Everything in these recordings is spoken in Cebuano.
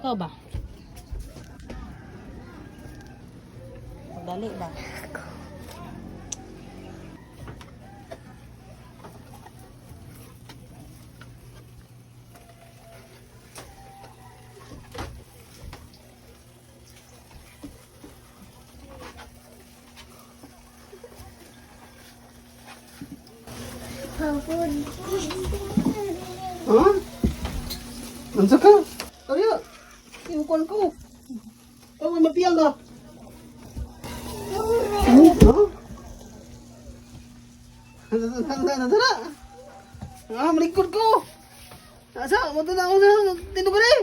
Ikaw ba? Dali ba? Ha? Nansa ka? Kaya, iukuan ko. Tama, mapiyang ka. Ha? Nasa na? Ah, malikod ko. Nasa, wala na ako na. Tino ka na eh.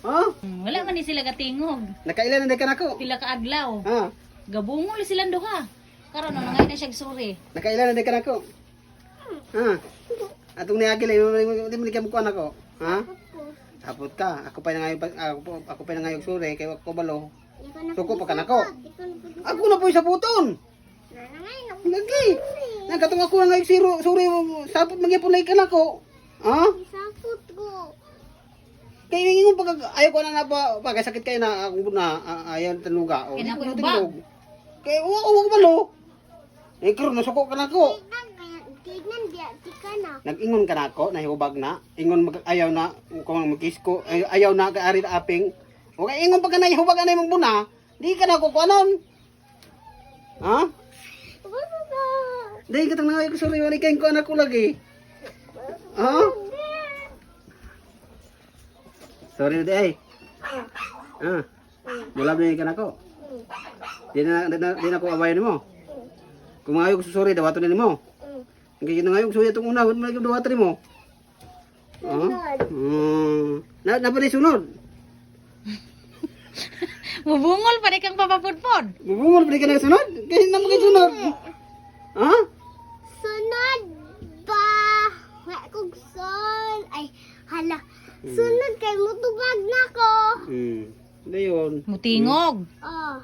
Ha? Wala man ni sila katingog. Nakailan na ka na ako. Pila ka adlaw. Ha? Gabungol silang duha. Karon no nangay na siya suri. Nakailan na ka na ako. Ha? Atong niagil ay di mo ni kuan ako. Ha? Tapot ka. Ako pa nangayo ako pa nangayo suri kay ako balo. Suko pa ka nako. Ako na po sa buton. Lagi. Nagkatong ako na ngayon siro, suri, sapot magyapon na ikan ako. Ha? Sapot ko. Kaya yung pag ayaw ko na na pa, pag sakit kayo na ako na ayaw tanuga. O, Kaya na ako di ko yung bag. tingog. Kaya wa wa ko balo. Eh karon nasuko ka na ako. Tignan biya, tika na. Nag-ingon ka na ako, nahihubag na. Ingon mag, ayaw na, kung magkiss ko, ayaw na kay ari na aping. O kay ingon pa ka na, hubag na imong buna, di ka na ko kuanon. Ha? Dahil katang nangay ko sorry, wala kayong kuan ako lagi. Ha? Sorry na di ay. Ah. Wala na ka nako. Di na ko awayan nimo. Kung ayaw ko sorry, dawaton na nimo. Ang kaya ngayon, suya itong una, wala mo dawaton nimo. Ah? Na na pa sunod. Mubungol pa kang papapudpod. Bubungol pa ka na sunod. Kaya na mo kay sunod. Ha? Sunod ba? Wa kog sol. Ay, hala. Sunod kay mutubag na ko. Dayon. Mutingog. Oh.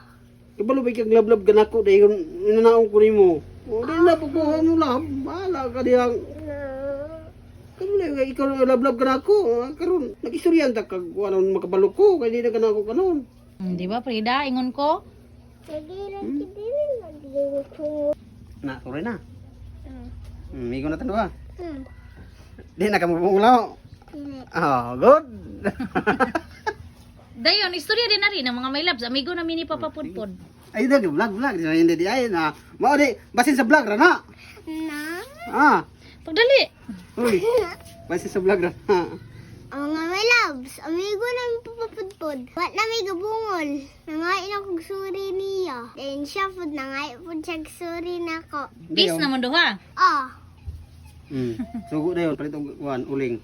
Kabalo ba kang lablab ka nako dayon inanaong ko nimo. O di na po ko mo lab. Bahala ka diyang. Karon na ikaw ang lablab ka nako. Ah, karon nag-istoryan ta kag anon makabalo ko kay di na ka nako kanon. Di ba Frida, ingon ko? Lagi lagi din lagi ko. Na, sorry na. Ikaw na tanwa. Di na ka mabungulaw. Oh, good. Dayon, istorya din na rin ang mga my loves. Amigo na mini papapudpod. Ay, di, vlog, vlog. Di, hindi, di, ay, na. Mao di, basin sa vlog ra na. Na? Ah. Pagdali. Uy. Basin sa vlog ra na. Ang mga my loves, amigo namin papapudpod. Wa na may gabungol. Nangain ako suri niya. Then siya pud nangain pud siya suri nako. Peace naman duha. Oh. Sugo na yun, palit og kuan uling.